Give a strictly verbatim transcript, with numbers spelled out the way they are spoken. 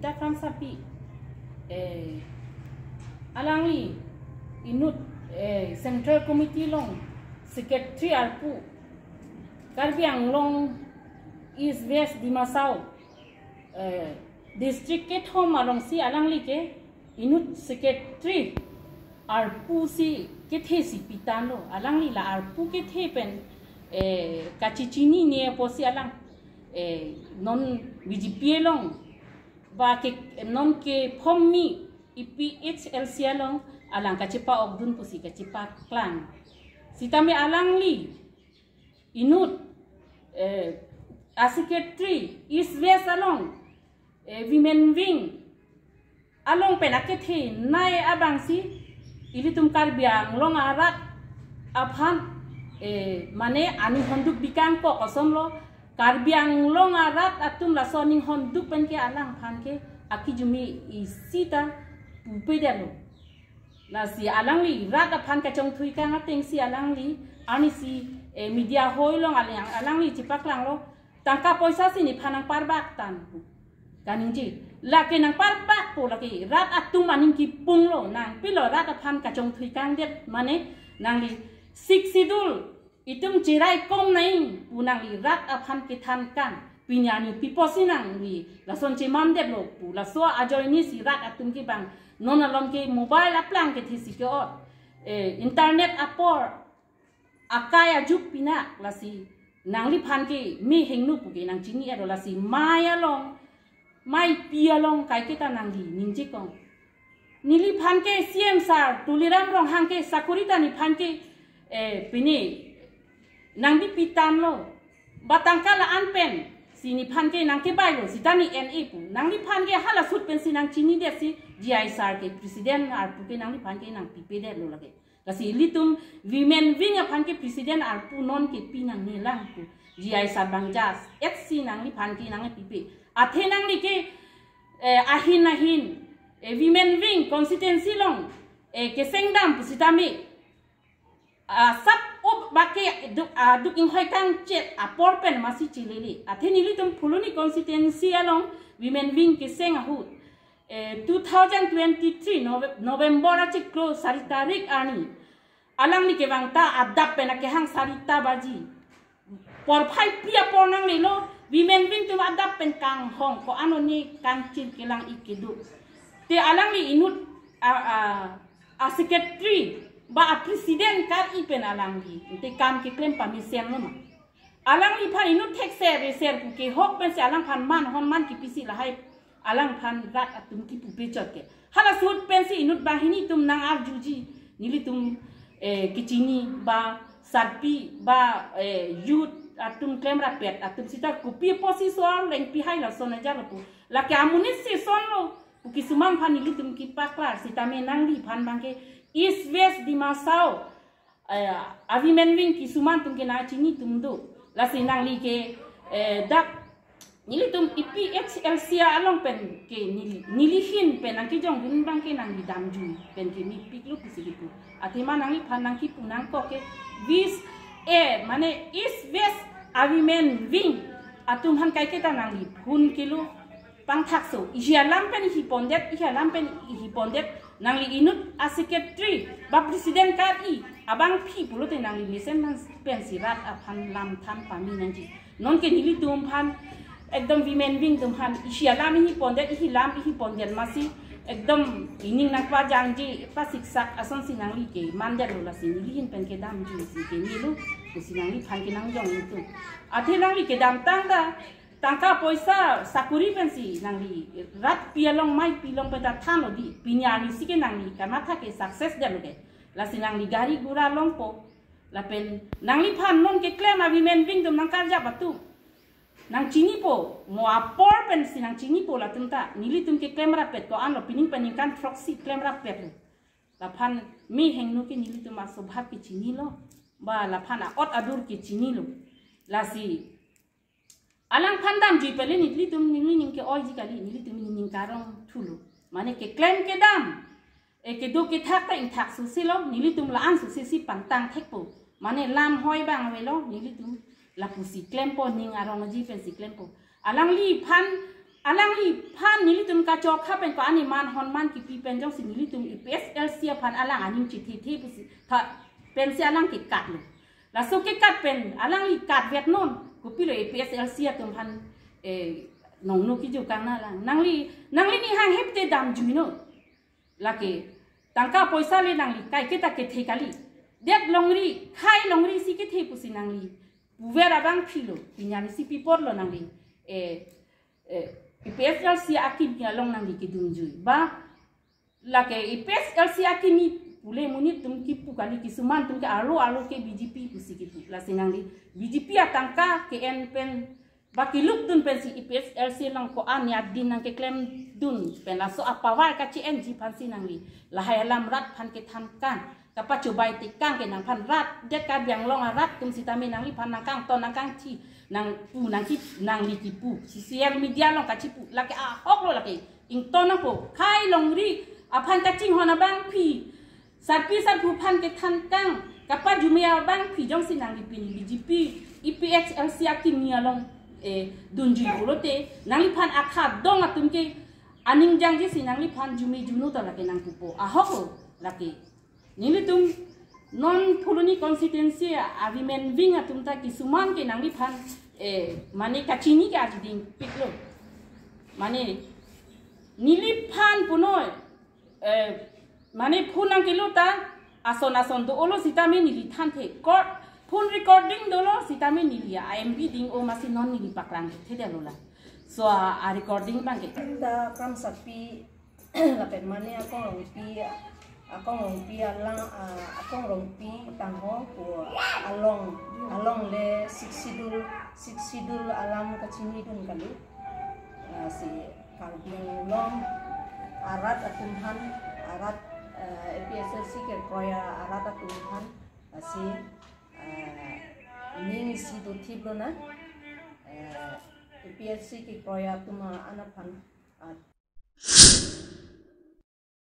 Takam sapi, eh, alangli inut, eh, Central Committee along Secretary arpu Karbi Anglong East West Dima Hasao, eh, district kethom alongsi alangli ke inut Secretary arpu si kethe si pitanglo. Alangli la arpu kethe pen, eh, kachechinine apotsi alang, eh, non B J P along ba ke non ke form mi A P H L C along alang kachepa-okdun pusi kachepaklang. Sitame alangli inut, eh, a Secretary East West along, eh, Women Wing along pen akethenei abangsi ilitum Karbi Anglong arat aphan, eh, mane aning honduk bikang kok kosonlo, Karbi Anglong arat atum laso aning honduk pen ke alangphan ke akijumi isi ta pupedetlo. Lasi alangli rat aphan kachongthuikang atengsi alangli, arnisi, eh, media hoi along alang, alangli chepaklanglo, tangka poisa si nephan nangparbak tang pu kaningje. Lake nangparbakpo, lake rat atum aning kipunglo, nangpilo rat aphan kachongthuikangdet, mane nangli Sixth Schedule itum cherai kom nai pu nangli rat aphan kethan kang. Pini arni pi apotsi nangli lason chemandetlo pu laso ajoinesi rat atum ke bang non along ke mobile aplang kethe si ke-ot, eh, internet apor akai ajuk pinak, lasi nangliphan ke me hingno pu ke nangchini-etlo. Lasi mei along, meipi along kaiketa nangli ningje kong. Neliphan ke C M sir Tuliram Ronghang ke sakori ta nephan ke, eh, pine nangbipi tanglo. Ba tangka la-an pensi nephan ke nangkebailo, seta ne-en-e pu. Nangliphan ke hala ahut pensi nangchinidetsi G I sir ke president arpu ke nangliphan ke nangpipedetlo lake. Lasi ilitum Women Wing aphan ke president arpu non ke pi nangnelang pu. G I sir bang jas etsi nangliphan ke nangpipe. Athe nangli ke, eh, ahin ahin, eh, Women Wing constituency along, eh, kesengdam pusitame, ah, sap up bake duk, ah, duk inghoi kangchet apor pen masi chelele. Athe nelitum Phuloni constituency along Women Wing keseng ahut, eh, two thousand twenty-three Nove-, November achiklo sari tarik arni alangli kevang ta adap pen akehang sarita baji porphai pi apor nanglelo, Women Wing atum adap pen kanghong ko-an oni kangchir kelang-ik kedo. Te alangli inut a, a, a secretary ba a president kar-i pen alangli te kam keklem pamesenlo ma. Alangliphan inut thekser reser pu kehok pensi alangphan manhon man kipisi lahai alangphan rat atum kipupe chot ke. Hala ahut pensi inut banghini atum nang-arjuji, nelitum, eh, kechini ba sarpi ba, eh, youth atum klemrapet atum seta kopi apotsi so-ar lengpi hai lason ajatlo pu. Lake amonit si sonlo pu kesung aphan nelitum kepaklar, sitame nangliphan bangke East West Dima Hasao, eh, a Women Wing kesung atum ke nangchini atum do. Lasi nangli ke, eh, dak nelitum A P H L C along pen ke neli, neli ahin pen nangkejongdun bangke nangli damjui pen ke mepiklo pusi kipu. Athema nangliphan nangkipu nangkok ke West, eh, mane East West a Women Wing atum aphan kaiketa nangli phone kelo pangthakso. Ihi alam pen ihi pondet, ihi alam pen ihi pondet, nangli inut a secretary ba president kar-i abangpi pulote nangli mesen man pensi rat aphan lam than pame nangji. Nonke nelitum aphan ekdom Women Wing atum aphan ihi alam ihi pondet, ihi lam ihi pondet masi ekdom ining nangpajangji pasiksak asonsi nangli kemandetlo, lasi neli ahin pen kedamjuisi kenelo pusi nangliphan kenangjong itum. Athe nangli kedamtang ta tangka poisa sakori pensi nangli rat pi along meipi along pen ta thanlo di, pini arnisi ke nangli kamatha ke success detlo ke. Lasi nangli gari gura longpo, lapen nangliphan non keklem a Women Wing atum nangkarjap atum nangchinipo, mo apor pensi nangchinipo latum ta, nelitum keklemrapet ko-anlo, pining pen ningkan throksi klemrapetlo. Laphan me hingno ke nelitum aswabhav ke chinilo, ba laphan a'ot adur ke chinilo. Lasi alangphan damjui pele nelitum neli ning ke-oiji kali, nelitum neli ning karong thulo. Mane keklem kedam, eh, kedo kethak ta ingthak soselo, nelitum la-an sosesi pangtang thekpo. Mane lam hoi bang avelo, nelitum lapusi klempo, ning arongji pensi klempo. Alangliphan, alangliphan nelitum kachokha pen ko-an eman honman kipi pen jongsi nelitum A P H L C aphan alang aning chithe the pusi tha pensi alang kekat lo. Laso kekat pen alangli katvet non, kopilo A P H L C atum aphan, eh, nongno kiju kang na lang. Nangli, nangli ni hang hepte damjui non. Lake tangka poisa le nangli kaiketa kethe kali. Det longri, khai longri si kethe pusi nangli puver abangpi lo, pinyan si pipor lo nangli, eh, eh, A P H L C akimi along nangli kedunjui. Ba lake A P H L C akimi pule monit atum kipu kali, kisuman atum ke arlo arlo ke B J P pusi kipu. Lasi nangli B J P atangka ke-en pen ba keluk dun pensi A P H L C along ko-an adin nangkeklem dun pen laso apower kachi-enji aphansi nangli lahai alam rat aphan kethan kang, kapachobai tekang ke nangphan rat, det Karbi Anglong arat atum sitame nangliphan nangkangton nangkangthi, nangpu nangki, nangli kipu social media along kachipu, lake ahok lo lake. Ington nangpo, khai longri aphan kachinghon abangpi, sarpi sarpo aphan kethan kang, kapajume abangpi jongsi nangli pini B J P, A P H L C akimi along, eh, dunjui pulote, nangliphan akhadong atum ke aning jangjisi nangliphan jume juno ta lake nangpupo. Ahok lo lake. Nelitum non Phuloni constituency a women wing atum ta kisuman ke nangliphan, eh, mane kachini ke aji dingpik lo. Mane neliphan punoi, eh, mane phone nangkelo ta ason ason do-olo sitame neli thanthe. Court phone recording dolo sitame neli a M P ding-o masi non neli paklang thedetlo la. So a, a recording abang ke. Inda kam sapi lapen mane Akong Rongpi, Akong Rongpi alang, ah, Akong Rongpi tangho pu along, along le Sixth Schedule, Sixth Schedule alam kachini dun kali. Ah, si Karbi Anglong arat atum aphan, arat, eh, A P H L C kekroi arat atum aphan, ah, si, eh, ning isi dothip lo na, eh, A P H L C kekroi atum a-an aphan, ah,